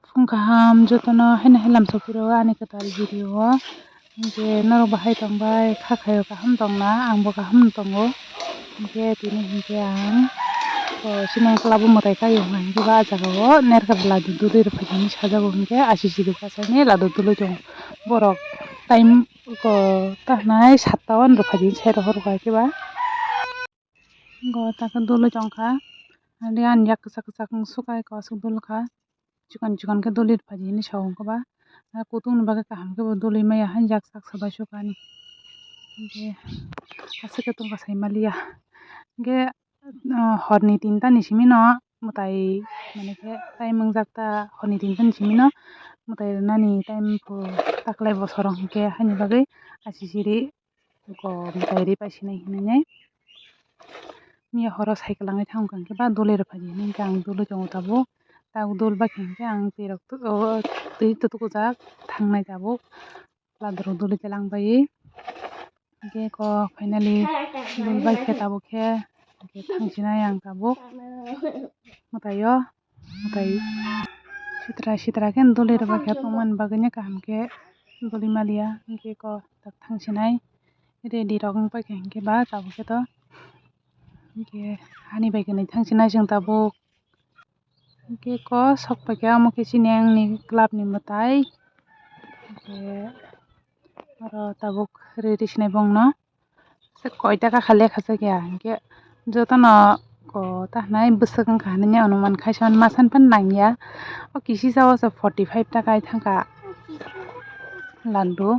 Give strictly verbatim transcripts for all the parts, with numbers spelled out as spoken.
Phung kaham jotono haino hai lamsok phiro ani kwtal video o. Hinkhe norok bahai tongbai, kha khaio kaham tongna, angbo kaham tongo. Hinkhe tini hinkhe ang, o, chini club o mwtai kaio hwnka hinkhe ba ah jagao nerkra ladu dudui rwphaikhe hinwi sajago hinkhe achi chiri bachaini ladu dului tongo. Borok time ko tahnai satta o rwphaidi sai rw hor kha khe ba. Go ta khe dului tongkha. Ani ani yak kwchak kwchak wng sukai kosok dul kha. Chikon chikon khe dului rwphaidi hinwi sa o wngkha ba. Kutung ni bagwi kaham khe bo dului maya han yak sak sabai sukani. Hinkhe aswk khe tongkha sai maliya. Hinkhe, ah, horni tinta ni simi no mwtai mane khe time wngjak ta horni tinta ni simi no mwtai rwnani time bo taklai bosoro hinkhe haini bagwi achi chiri. Ko mwtai ri pai sinai hinwi nai. Miya horo cycle langwi thang kha hinkhe ba dole rw phaidi hinwi hinkhe ang dole tongo tabuk. Tabuk dol bai kha hinkhe ang twi rok twi tukujak thangnai tabuk. Ladrok dole khe lang bai. Hinkhe ko finally dol bai khe tabuk khe hinkhe thang sinai ang tabuk mwtai o. Tei sitra sitra khe doli rwbaikha tongmani bagwino kaham khe doli maliya, hinkhe ko tak thang sinai ready rok wng paikha hinkhe ba tabuk khe to hinkhe hani bai khe nai thang sinai chwng tabuk hinkhe ko sok paikha omo khe chini ani club ni mwtai hinkhe oro tabuk ready sinai bongno. Koita kha lekha se khe hinkhe jotono ko ta hinai bwswk wngkha hinwi anuman khaisa masa phano nangya. O kisi sa o se forty five taka thangkha laddu.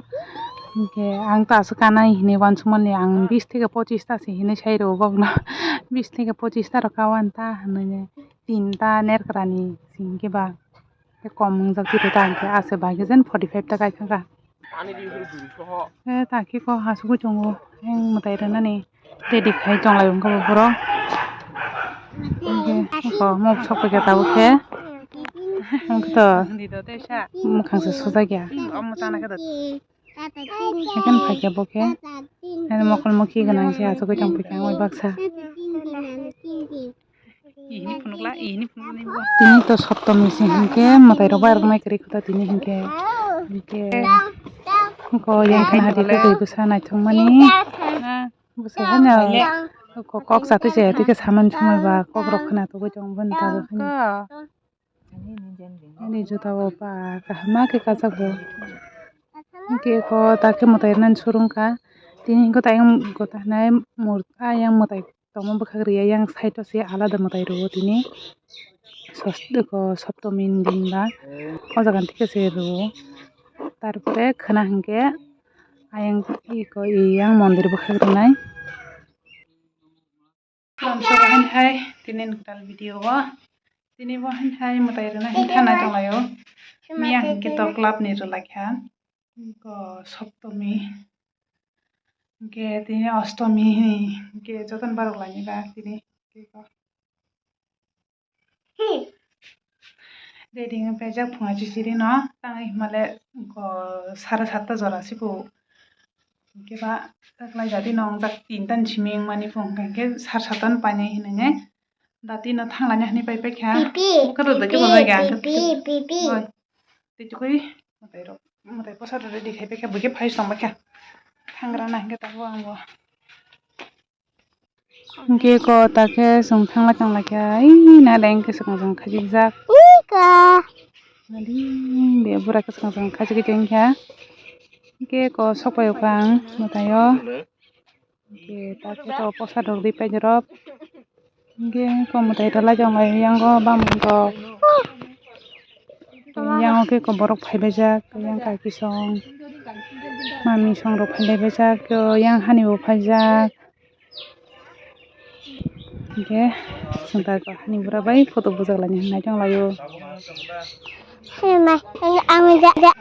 Hinkhe ang ta aswk kanai hinwi uansukmani ang bis theke pochis ta se hinwi sai rwo bokno. Bis theke pochis ta rok ka uan ta hinwi tinta nerkra ni hinkhe ba. Tei kom wngjak twi rwkha hinkhe aswk bai khe jen forty five ta kai thangkha. Tei ta khe ko asugwi tongo, yang mwtai rwnani ready khai tonglai wngkha bo borok. Hinkhe eko mok sok paikha tabuk khe. Hinkhe to mwkhang se sujak ya. Haikhe paikha bo khe. Mokol mokhi gwnang se asugwi tong paikha ang bai baksa. Tini to Saptami se hinkhe mwtai rok bai rok nai kwrwi kho ta tini hinkhe. Hinkhe ko yang khna hadi khe twi bwsa naithok mani. Bwsa hanya ko kok chatwi chaya twi khe samani somoi ba kok rok khna togwi tongo boni tabuk hanya. Ani juta o ba kaham ma khe kachak bo. Hinkhe ko ta khe mwtai rwnani surung kha. Tini hinkhe ta yang ko ta hinai mur ayang mwtai. Tongma bwkhak rwya yang side o se alada mwtai rwo tini. Sos-, eko Saptami ni din ba o jaga ni thik se rwo. Tarpore khwna hinkhe ayang eko yang mondir bwkhak rwnai. Tini ni kwtal video o tini bo hain hai mwtai rwna hin thana tonglaio. Miya hinkhe to club ni rwlaikha. Eko Saptami. Hinkhe tini Ostomi hini hinkhe jotono barok lainai ba tini. Ready wng paijak phunga chichiri no tangwi himale ko sare satta jora siku. Hinkhe ba taklai jadi no wngjak tinta ni simi wngmani phung hinkhe sare satta no painai hinwi dati no thanglaina hinwi pai paikha. Pipi, bwkha rwdwk khe pipi, bo bai ga. Pipi, pipi. Oi. Tei tukui mwtai rok, mwtai bwsa rok ready khai paikha, buikhe phai tong baikha. Thangra na hinkhe tabuk ang bo. Hinkhe ko ta khe chwng thangla thangla khe, ai na dai hinkhe swkang swkang khajikjak. Ika. Nadi be bura khe swkang swkang khajigwi tongkha. Hinkhe ko sok pai o kha ang mwtai o. Hinkhe ta khe to posa rok ri paijak rok. Hinkhe ko mwtai rwlai tong lai yang o bamon rok. Yang o khe ko borok phaibaijak yang kaki song mami song rok phaibaijak yang hani bo phaijak. Hinkhe chwng ta ko hani bura bai photo bujak laina hinwi tong lai o. Sima, ang ja ja.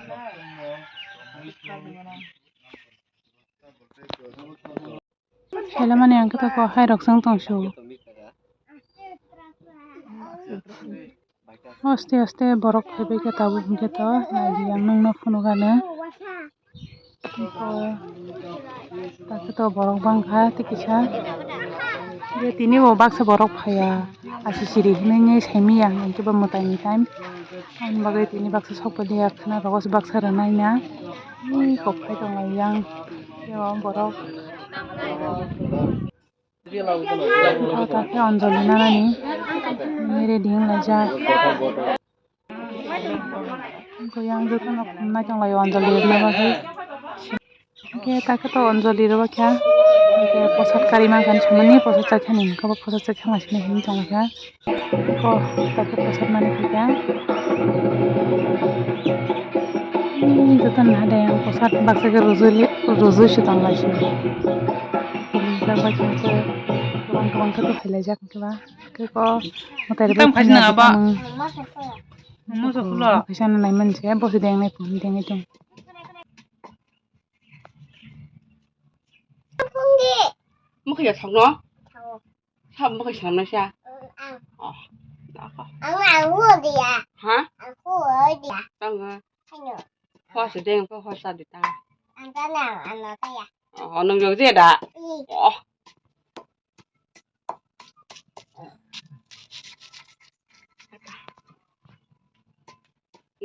Sailamani ang khe toko hai rok chwng tong su. Aste aste borok phaibai khe tabuk hinkhe to naidi ang nukno phunukani. Takhe to borok bangkha tei kisa. Tini bo baksa borok phaiya. Achi chiri hinwi saimanya hinkhe bo mwtai ni time. Ang bagwi tini baksa sokpaliya khwna rogo se baksa rwnai na. Ni kok phai tong lai yang. Yo borok. O ta khe Anjali nanani. Ni ready wng laijak. Ang khe yang jotono khum nai tong lai o Anjali rwna bagwi. Hingke ta khe to Anjali rw kha. Hingke posad kari mankha hinwi samani posad chaithani hingke bo posad chaithang laisini hinwi tongkha. Ko ta khe posad mani kha. Joto naha de ang posad baksa khe rujui rujui se tong laisini. Rijak bai khe kwbang kwbang khe to phailaijak hingke ba. Hingke ko mwtai rwbai phano abo. Kaisa nai mani se bo se dengnai phone dengnai tong. Mokhe ya sakno? Sa mokhe sanamnai sa? Oh, ang. Ang ang ho dia. Ha? Ang ho dia. Tang ha? Ayo. Ho se deng ko ho sa di ta. Ang ta na ang na ta ya. Oh, nung jog je da? Oh.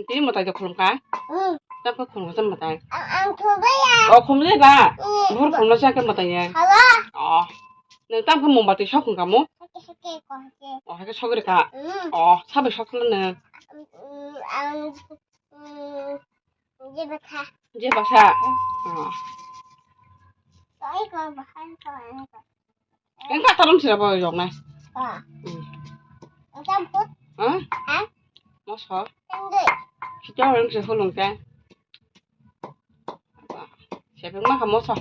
Tini mwtai de khulum kha? Hmm. Tamo khulum kha mwtai. Ang, ang khulum ya. Oh, khulum ya ba? Hmm. Buphuru khulum sa khe mwtai ya. Hello. Oh. Nung tamo khe mung batwi sok khum kha mo? Sake, sake, ko sake. Oh, hai khe sok ri kha. Hmm. Oh, sabai sok khulum nung. Hmm, ang, hmm, je baksa. Je baksa. Oh. Ko, ko, bahai ko, ko. Engka tarom sira bo yoknai. Ah. Hmm. Engka put. Hah? Hah? Moso. Tengde. Sito orang sih hulung teh. Siapa yang makan moso?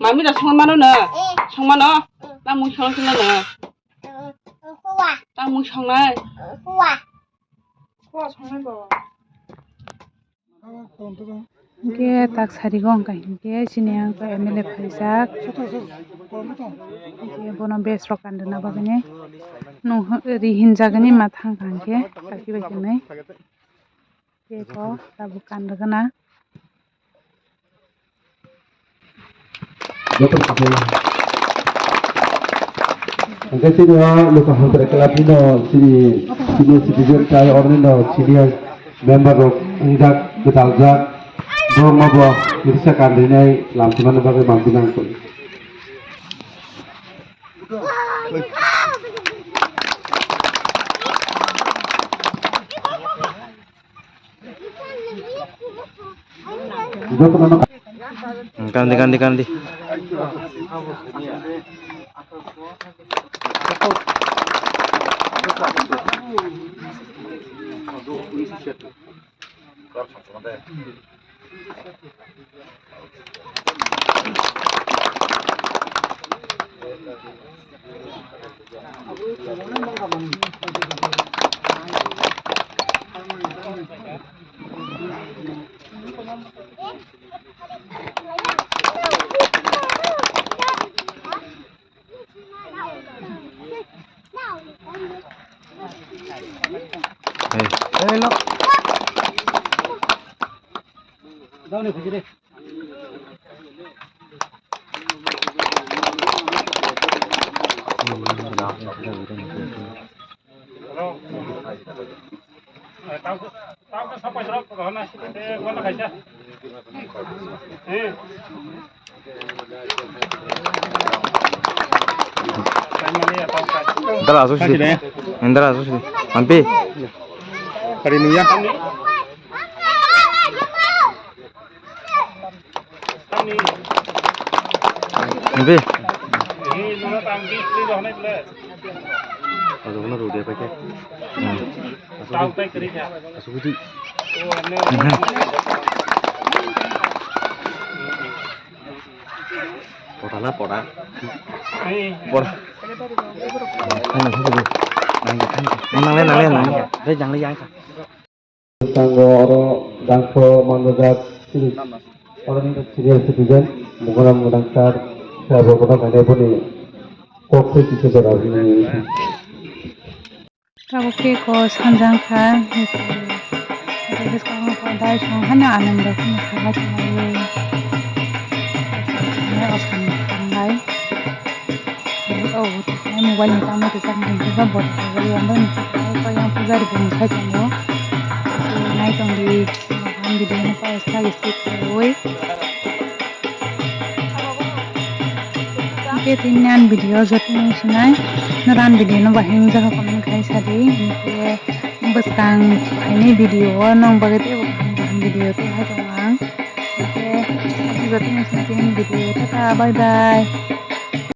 Mami dah semua mana na? Eh. Semua na? Hmm. Tamu song sila na? Hmm. Kuah. Tamu song na? Kuah. Kuah song na bo. Hingke tak sarigo wngkha hingke chini ang khe M L A phaijak. Hingke bono bes rok kan rwna bagwini nung ri hinjagani ma thang kha hingke kaki bai kwnwi. Hingke ko tabuk kan rwgwna. Joto khe. Hingke chini o luka hamkrai club ni no chini senior citizen tai oroni no senior member rok wngjak, gwdaljak, borok no bo kisa kan rinai lam tongna bagwi manti nang koi. Kandi, kandi, kandi. Dara aso sidi. Dara aso sidi. Ampi. Kari nuya. Ampi. Aso kena rode pakai. Aso kena. Pota na pota. Pota. Nang le nang le nang le. Dai jang le yang ka. Tango oro dangso manjak sini. Oro ni senior citizen mugaram gudang sar sabo gudang kane boni kok se kise jora ni. Tabuk cake o sanjang kha, bwskango dai song hano anando kheno saha tonglaio. Oskang thanglai. Mobile ni tamo tisa mobile ni tamo. Ang video no pa skip khlaiwi. Hwnkhe tini ani video joto wng sinai, noro ani video no bahai wng jak kha comment khai sa di. Hwnkhe bwskang phainai video o nwng bagwi teibo kaham kaham video tei hai tongo ang. Hwnkhe joto wng sinai tini video, tata, bye bye.